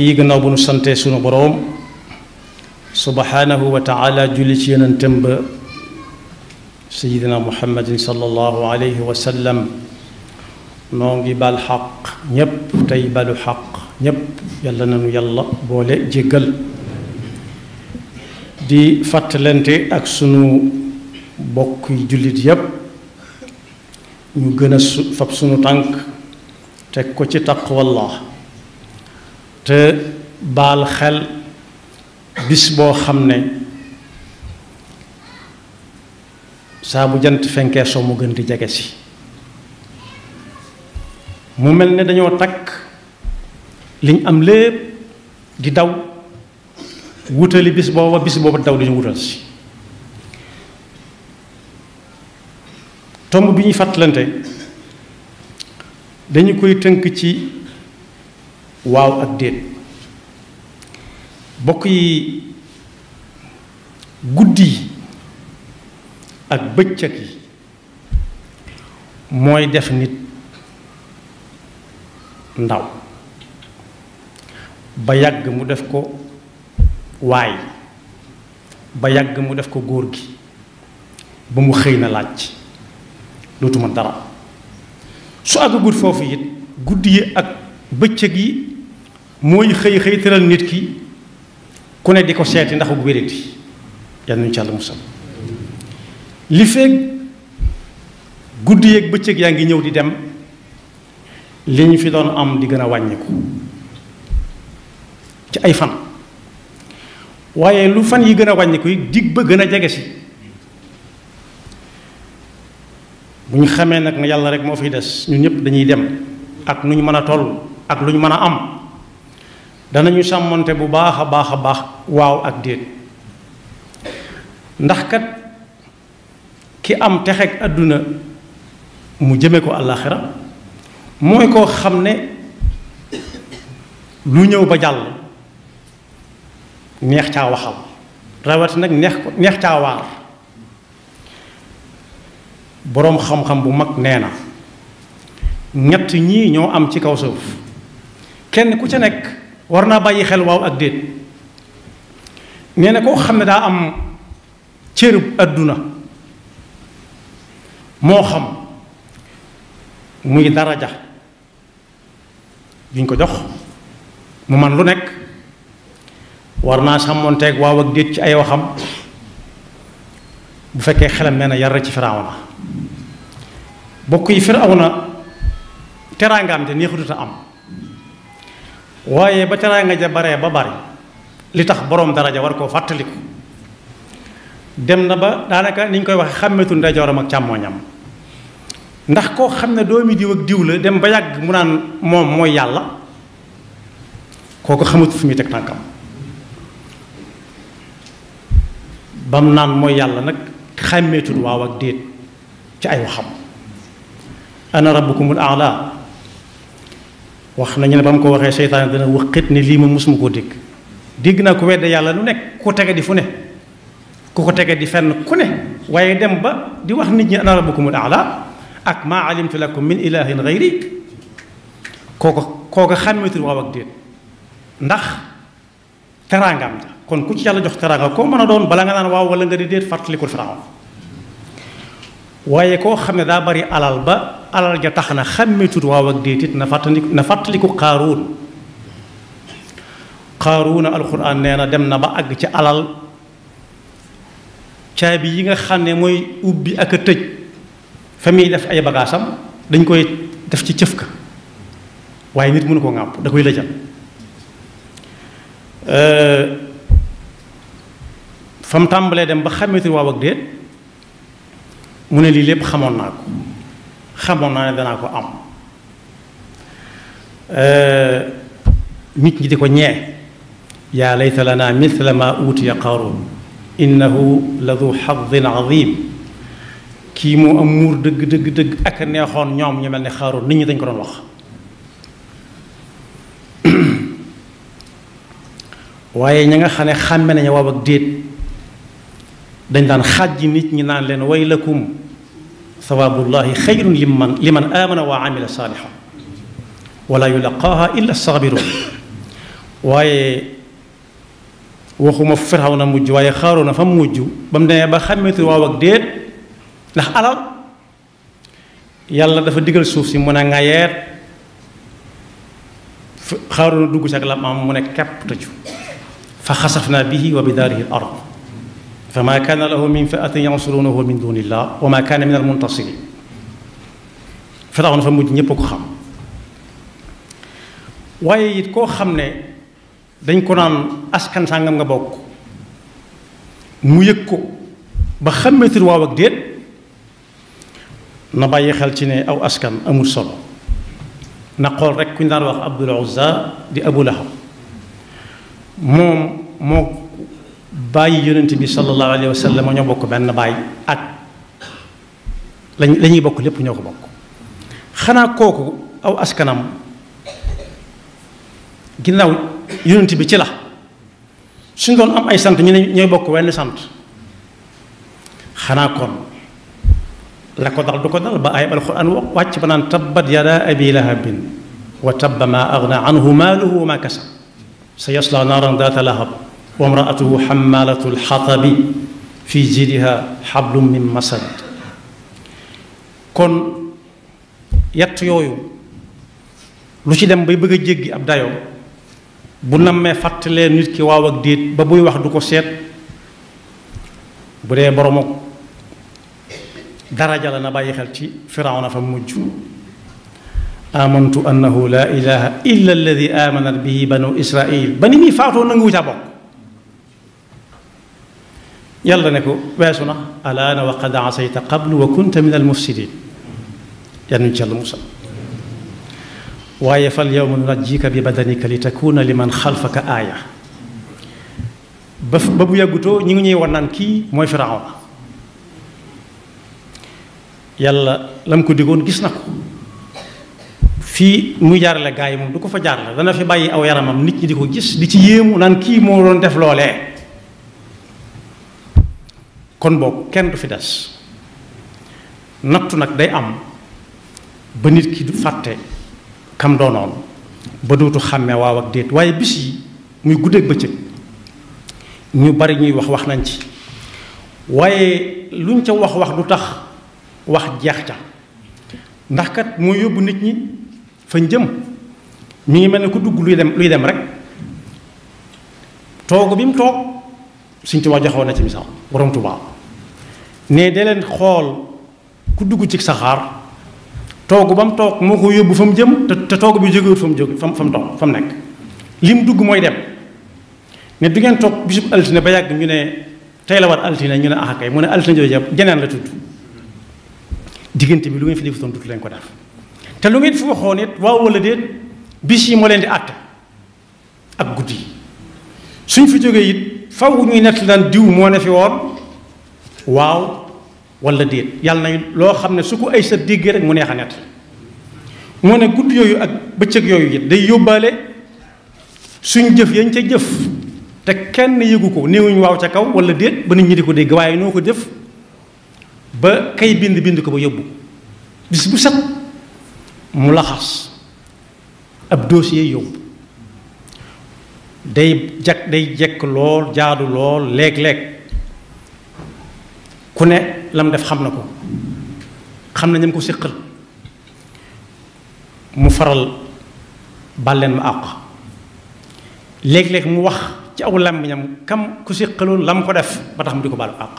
yi gannaaw bu nu sante sunu boroom subhanahu wa taala julli ci yonentam ba sayidina muhammadin sallallahu alayhi wa sallam noo ngi bal xaq ñépp tey balu xaq ñépp yàlla nanu yàlla boole jéggal di fàttalante ak sunu bokk yi jullit yépp ñu gën a fab sunu tànk teg ko ci taqwallah te baal xel bis boo xam ne saa bu jant fenkee soo mu gën di jege si mu mel ne dañoo takk liñ am lépp di daw wutali bis booba daw di ñu wutal si tomb bi ñuy fàttalante dañu koy tënk ci waaw ak déet bokk yi guddi yi ak bëccëg yi mooy def nit ndaw ba yàgg mu def ko waay ba yàgg mu def ko góor gi ba mu xëy na laaj dootuma dara su àggagut foofu it guddi yi ak bëccëg yi mooy xëy tëral nit ki ku ne di ko seeti ndax bu wérati yàlla nañu ci Yàlla musal li feeg guddi yi ak bëccëg yaa ngi ñëw di dem li ñu fi doon am di gën a wàññiku ci ay fan waaye lu fan yi gën a wàññiku yi dig ba gën a jege si bu ñu xamee nag ne yàlla rek moo fiy des ñun ñëpp dañuy dem ak nu ñu mën a toll ak lu ñu mën a am danañu sàmmonte bu baax a baax waaw ak déet ndax kat ki am texeeg àdduna mu jëme ko àllaaxira mooy koo xam ne lu ñëw ba jàll neex caa waxal rawati nag neex caa waar boroom xam-xam bu mag nee na ñett ñii ñoo am ci kaw suuf kenn ku ca nekk war naa bàyyi xel waaw ak déet nee na koo xam ne daa am cërub àdduna moo xam muy daraja juñ ko jox mu man lu nekk war naa sàmmonteeg waaw ak déet ci ay waxam bu fekkee xelam nee na yar ci Firawna bokk yi Firawna teraangaam te neexutut a am waaye ba teraanga ja baree ba bari li tax boroom daraja war koo fàttaliku dem na ba daanaka ni ñu koy waxe xàmmeetul ndeyjooram ak càmmooñam ndax koo xam ne doomi diw ak diw la dem ba yàgg mu naan moom mooy yàlla kooku xamatu fi muy teg tànkam bam naan mooy yàlla nag xàmmeetul waaw ak déet ci ay waxam ana rabbukumul a'la wax nañu ne ba mu ko waxee seytaane dana wëqit ne lii ma musuma koo dégg naa ko wedde yàlla lu nekk ku tege di fu ne ku ko tege di fenn ku ne waaye dem ba di wax nit ñi ana rabbukumul a'la ak maa alimtu lakum min ilahin ghayri kooku xàmmeetul waaw ak déet ndax teraangam ja kon ku ci yàlla jox teraanga koo mën a doon bala nga naan waaw wala nga di déet fàttalikul Firawna waaye koo xam ne daa bari alal ba alal ja tax na xàmmeetut waaw ak déet it na fàttaliku Qaaruuna alxuraan nee na dem na ba àgg ci alal caabi yi nga xam ne mooy ubbi ak a tëj fa muy def ay bagaasam dañ koy def ci cëf ka waaye nit mënu ko ŋàpp da koy lëjal fa mu tàmbalee dem ba xàmmeetul waaw ak déet mu ne lii lépp xamoon naa ne danaa ko am nit ñi di ko ñee yaa layta lana mithla ma utiya Qaaruun innahu la du xadin azim kii moo am muur dëgg ak a neexoon ñoom ñu mel ne Qaaruun nit ñi dañ ko doon wax waaye ña nga xam ne xàmme nañu waaw ak déet dañ daan xàjji nit ñi naan leen waylakum sawaabullahi xayrun liman amana wa amila saalihan wala yulaqaaha illa saabirun waaye waxuma Firawna mujj waaye Xaaruuna fa mujj ba mu demee ba xàmmeetu waaw ak déet ndax alal yàlla dafa digal suuf si mu ne ngayeet Xaaruuna dugg ci ak lam am mu ne kepp tëju fa xasafna bihi wa bidaarihi al ard fa maa kaana lahu min fi'atin yansuruunahu min duunillah wa maa kaana min al muntasirin Firawna fa mujj ñépp a ko xam waaye it koo xam ne dañ ko naan askan sàngam nga bokk mu yëg ko ba xàmmeetul waaw ak déet na bàyyi xel ci ne aw askan amul solo na xool rek ku ñu daan wax Abdul Uzza di Abu Lahab moom moo bàyyi yonent bi sallallahu alayhi wa sallam ñoo bokk benn baay ak la ñuy bokk lépp ñoo ko bokk xanaa kooku aw askanam ginnaaw yonent bi ci la suñ doon am ay sant ñu ne ñooy bokk wenn sant xanaa kon la ko dal du ko dal ba ay alxuraan wàcc ba naan tabbat yadaa abi lahabin wa tabba maa aghnaa anhu maaluhu wa maa kasab sa yaslaa naaran daata lahab wa imraatuhu xammaalatul xatabi fi jiidiha xablum min masad kon yett yooyu lu ci dem bay bëgg a jéggi ab dayoo bu nammee fàttalee nit ki waaw ak déet ba buy wax du ko seet bu dee borom ak daraja la na bàyyi xel ci Firawna fa mujj amantu annahu laa ilaha illa alladi amanat bihi banu israil ba ni muy faatoo nangu wucaa bokk yàlla ne ko weesu na alaana wa qad asayta qablu wa kunta min al mufsidin yannuñ ci yàlla musal waaye fal yawma nunajjika bi badanika li takuna liman xalfaka aaya ba bu yàggutoo ñi ngi ñuy wan naan kii mooy Firawna yàlla lam ko diggoon gis na ko fii muy jaarale gaa yi moom du ko fa jaarale dana fi bàyyi aw yaramam nit ñi di ko gis di ci yéemu naan kii moo doon def loolee kon boog kenn du fi des nattu nag day am ba nit ki du fàtte kam doonoon ba dootu xàmmee waaw ak déet waaye bis yi muy guddeeg bëccëg ñu bari ñuy wax nañ ci waaye luñ ca wax du tax wax jeex ca ndax kat moo yóbbu nit ñi fañ jëm mi ngi mel ne ku dugg luy dem rek toogu bi mu toog Sëñ Tuubaa joxoon na ci misaal borom Tuubaa ne de leen xool ku dugg ci saxaar toogu ba mu toog moo ko yóbbu fa mu jëm te toogu bi jógewut fa mu jóge fa mu toog fa mu nekk li mu dugg mooy dem ne du ngeen toog bisub altine ba yàgg ñu ne tey la war altine ñu ne ah kay mu ne altine jooju jeneen la tudd diggante bi lu ngeen fi defutoon dut leen ko def te lu ngeen fi waxoon it waaw wala déet bis yi moo leen di àtte ak guddi yi suñ fi jógee it faw ñuy nett daan diw moo ne fi woon waaw wala déet yàlla na loo xam ne su ko ay sa déggee rek mu neex a nett moo ne guddi yooyu ak bëccëg yooyu it day yóbbaale suñ jëf yañ ca jëf te kenn yëgu ko néewuñ waaw ca kaw wala déet ba nit ñi di ko dégg waaye noo ko jëf ba kay bind ko ba yóbbu bis bu set mu laxas ab dossier yóbbu day jekk lool jaadu lool léeg-léeg ku ne lam def xam na ko xam na ñam ko séqal mu faral bàlleen ma àq léeg-léeg mu wax ci aw làmmiñam kam ku séqaloon lam ko def ba tax mu di ko bàll àq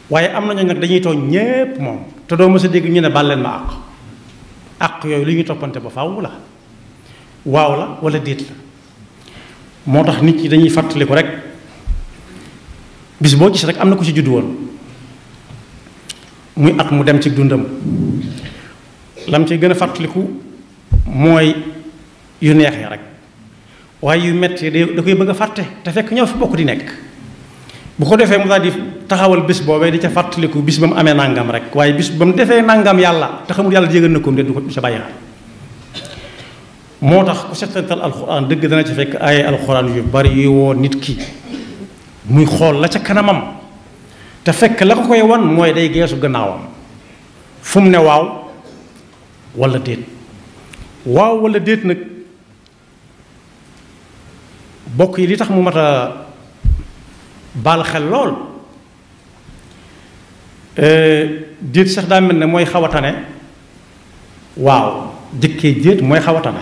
waaye am na ñooñu nag dañuy tooñ ñépp moom te doo mës a dégg ñu ne bàlleen ma àq yooyu li ñuy toppante ba faaw la waaw la wala déet la moo tax nit ñi dañuy fàttaliku rek bis boo gis rek am na ku ci juddu woon muy at mu dem ci dundam lam ci gën a fàttaliku mooy yu neex ya rek waaye yu metti da koy bëgg a fàtte te fekk ñoo fi bokk di nekk bu ko defee mu daal di taxawal bis boobee di ca fàttaliku bis ba mu amee nangam rek waaye bis ba mu defee nangam yàlla te xamul yàlla jégal na ko de du ko sa bàyyi xel moo tax ku settantal alxuraan dëgg dana ci fekk ay alxuraan yu bari yu woo nit ki muy xool la ca kanamam te fekk la ko koy wan mooy day geesu gannaawam fu mu ne waaw wala déet waaw wala déet nag bokk yi li tax mu mat a baal xel lool déet sax daa mel ne mooy xaw a tane waaw jëkkee déet mooy xaw a tane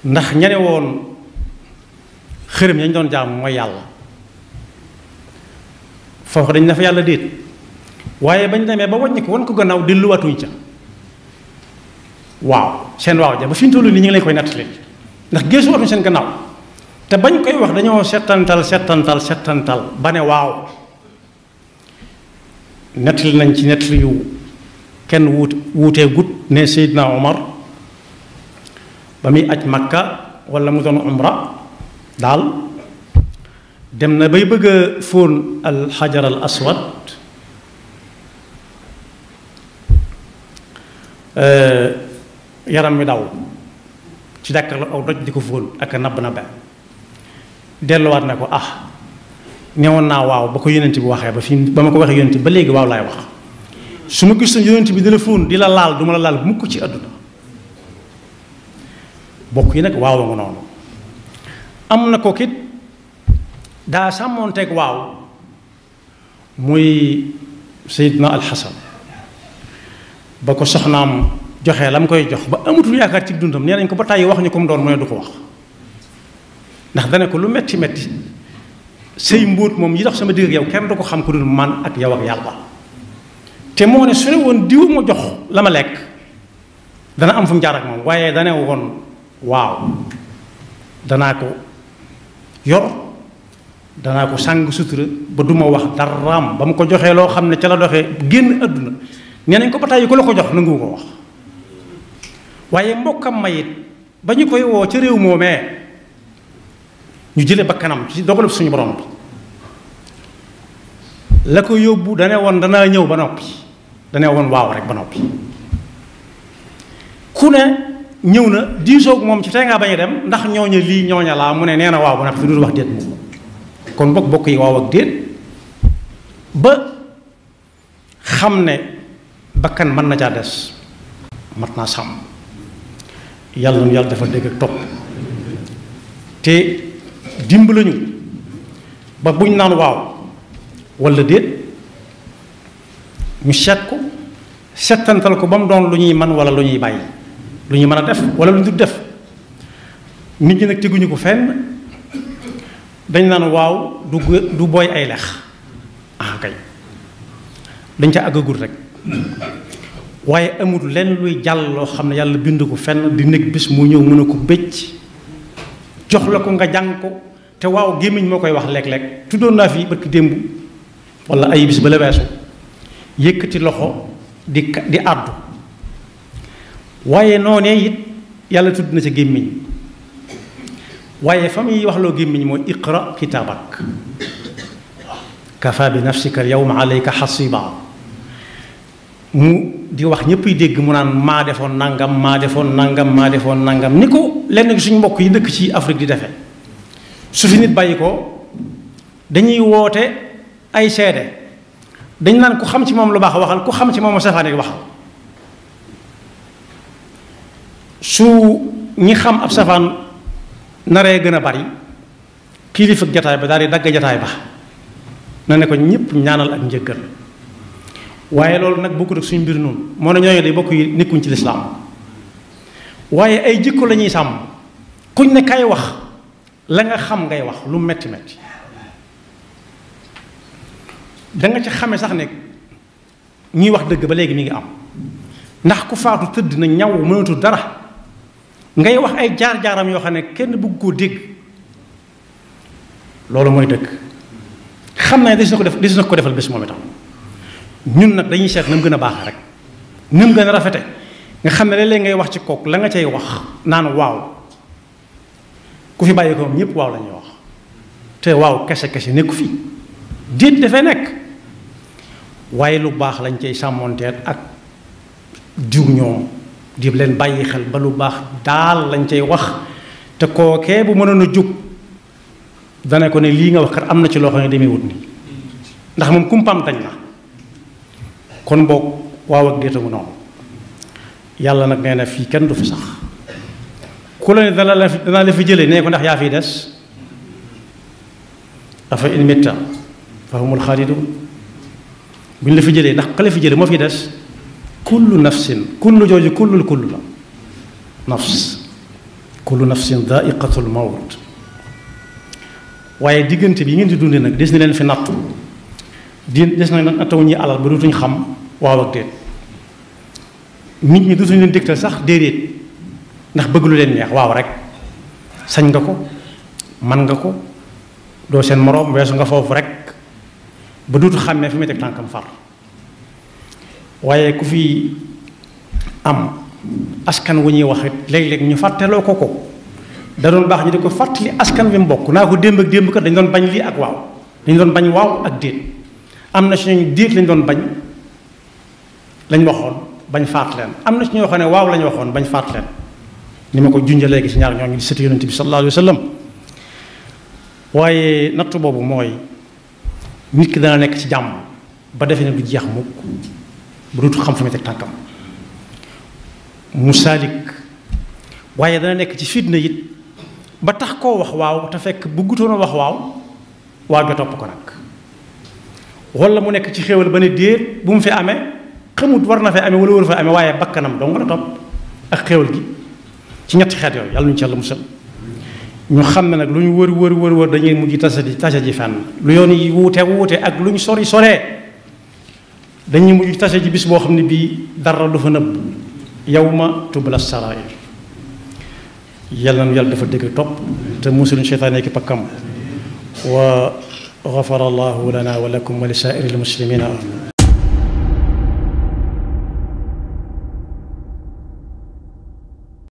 ndax ñane woon xërëm yañ doon jaam mooy yàlla foofu dañ ne fa yàlla déet waaye bañ demee ba wàññi ko wan ko gannaaw delluwaatuñ ca waaw seen waaw ja ba fi ñu toll nii ñu ngi leen koy nettali ndax géesu watuñ seen gannaaw te bañ koy wax dañoo settantal ba ne waaw nettali nañ ci nettali yu kenn wuutee gut ne Seydina Omar ba muy aj Makka wala mu doon umra daal dem na bay bëgg a fóon al xajar al aswad yaram mi daw ci jàkkaarloo aw doj di ko fóon ak nabb delluwaat na ko newoon naa waaw ba ko yonent bi waxee ba fii ba ma ko waxee yonent bi ba léegi waaw laay wax su ma gisoon yonent bi di la fóon di la laal du ma la laal mukk ci àdduna bokk yi nag waaw nga noonu am na ko kit daa sàmmoonteeg waaw muy Seydina Alxasan ba ko soxnaam joxee la mu koy jox ba amatul yaakaar ci dundam nee nañ ko ba tàyyi wax ñu ko mu doon mu ne du ko wax ndax dana ko lu metti metti sëy mbóot moom yi dox sama digg ak yow kenn du ko xam ku dul man ak yow ak yàlla te moo ne su ne woon diw ma jox la ma lekk dana am fu mu jaar ak moom waaye dane woon waaw danaa ko yor danaa ko sàng sutura ba du ma wax daraam ba mu ko joxee loo xam ne ca la doxee génn àdduna nee nañ ko ba tàyyi ku la ko jox nangu ko wax waaye mbokkam mayit ba ñu koy woo ca réew moomee ñu jële ba kanam ci dogalub suñu borom bi la ko yóbbu dane woon danaa ñëw ba noppi dane woon waaw rek ba noppi ku ne ñëw na diisoog moom ci tey ngaa bañ a dem ndax ñooña lii ñooña laa mu ne nee na waaw ba noppi fi dul wax déet moom kon bokk yi waaw ak déet ba xam ne bakkan mën na caa des mat naa sàmm yàlla nu yàlla dafa dégg ak topp te dimbalañu ba buñ naan waaw walla déet ñu seet ko settantal ko ba mu doon lu ñuy man walla lu ñuy bàyyi lu ñuy mën a def walla lu ñu dul def nit ñi nag teguñu ko fenn dañ naan waaw du booy ay lex kay dañ ca àggagul rek waaye amul lenn luy jàll loo xam ne yàlla bind ko fenn di nekk bis mu ñëw mën a ko bëcc jox la ko nga jàng ko te waaw gémmiñ moo koy wax léeg-léeg tuddoon naa fi barki démb wala ay bis ba la weesu yëkkati loxo di àddu waaye noonee it yàlla tudd na ca gémmiñ waaye fa muy wax loo gémmiñ mooy iqra kitaabak kafa bi nafsika al yawma alayka xasiba mu di wax ñëpp dégg mu naan maa defoon nangam maa defoon nangam maa defoon nangam ni ko lenn suñu mbokk yi dëkk ci Afrique di defee su fi nit bàyyi ko dañuy woote ay seede dañ naan ku xam ci moom lu baax waxal ku xam ci moom safaane waxal su ñi xam ab safaan naree gën a bari kilifa jataay ba daal di dagg jataay ba na ne ko ñëpp ñaanal ak njëggal waaye loolu nag bokkut ak suñu mbir noonu moo ne ñooñu day bokk yi nekkuñ ci lislaam waaye ay jikko la ñuy sàmm kuñ ne kay wax la nga xam ngay wax lu metti metti danga ci xame sax ne ñuy wax dëgg ba léegi mi ngi am ndax ku faatu tëdd na ñaw mënatu dara ngay wax ay jaar-jaaram yoo xam ne kenn bëgg koo dégg loolu mooy dëgg xam naa des na ko defal bés moom itam ñun nag dañuy seet na mu gën a baaxee rek na mu gën a rafete nga xam ne léeg-léeg ngay wax ci kook la nga cay wax naan waaw ku fi bàyyi ko moom ñëpp waaw la ñuy wax te waaw kese kese nekku fi déet dafay nekk waaye lu baax lañ cay sàmmonteet ak jiw ñoom di leen bàyyi xel ba lu baax daal lañ cay wax te kookee bu mënoon a jóg dana ko ne lii nga wax kat am na ci loo xam ne demee wut nii ndax moom kumpam dañ na kon boog waaw ak déetagu noonu yàlla nag nee na fii kenn du fi sax ku ku la ne danaa la fi jëlee nee ko ndax yaa fiy des afa in mitta fa humul xaalidun bu ñu la fi jëlee ndax ka la fi jëlee moo fi des kullu nafsin kullu jooju kullul kullu la nafs kullu nafsin daiqatul mawt waaye diggante bi ngeen di dundee nag des na leen fi nattu des na nattawu ñuy alal ba dootuñ xam waaw ak déet nit ñi dootuñ leen dégtal sax déedéet ndax bëgg lu leen neex waaw rek sañ nga ko man nga ko doo seen moroom weesu nga foofu rek ba dootu xàmmee fi muy teg tànkam far waaye ku fi am askan wu ñuy wax léeg-léeg ñu fàtteloo ko da doon baax ñu di ko fàttali askan wi mu bokk naa ko démb ak démb kat dañu doon bañ lii ak waaw dañu doon bañ waaw ak déet am na si ñooñu déet lañ doon bañ lañ waxoon bañ faat leen am na si ñoo xam ne waaw lañ waxoon bañ faat leen ni ma ko junjee léegi si ñaar ñooñu di sëti yonent bi sallallahu alayhi wa sallam waaye nattu boobu mooy nit ki dana nekk ci jàmm ba defee ne du jeex mukk bu dootu xam fa muy teg tànkam mu saalik waaye dana nekk ci fitna it ba tax koo wax waaw te fekk bëggutoon a wax waaw ja topp ko nag walla mu nekk ci xéewal ba ne déet bu mu fi amee xamut war na fee amee wala war fa amee waaye bakkanam dong la topp ak xéewal gi ci ñetti xeet yooyu yàlla ñu ci yàlla musal ñu xam ne nag lu ñu wër dañuy mujj tase ji fenn lu yoon yi wuute ak lu ñu soree dañuy mujj tase ji bis boo xam ne bii dara du fa nëbb yawma tubla sarair yàlla na yàlla dafa dégg topp te musul seytaane ki pakkam wa gafara allahu lana wa lakum wa li saa'iril muslimina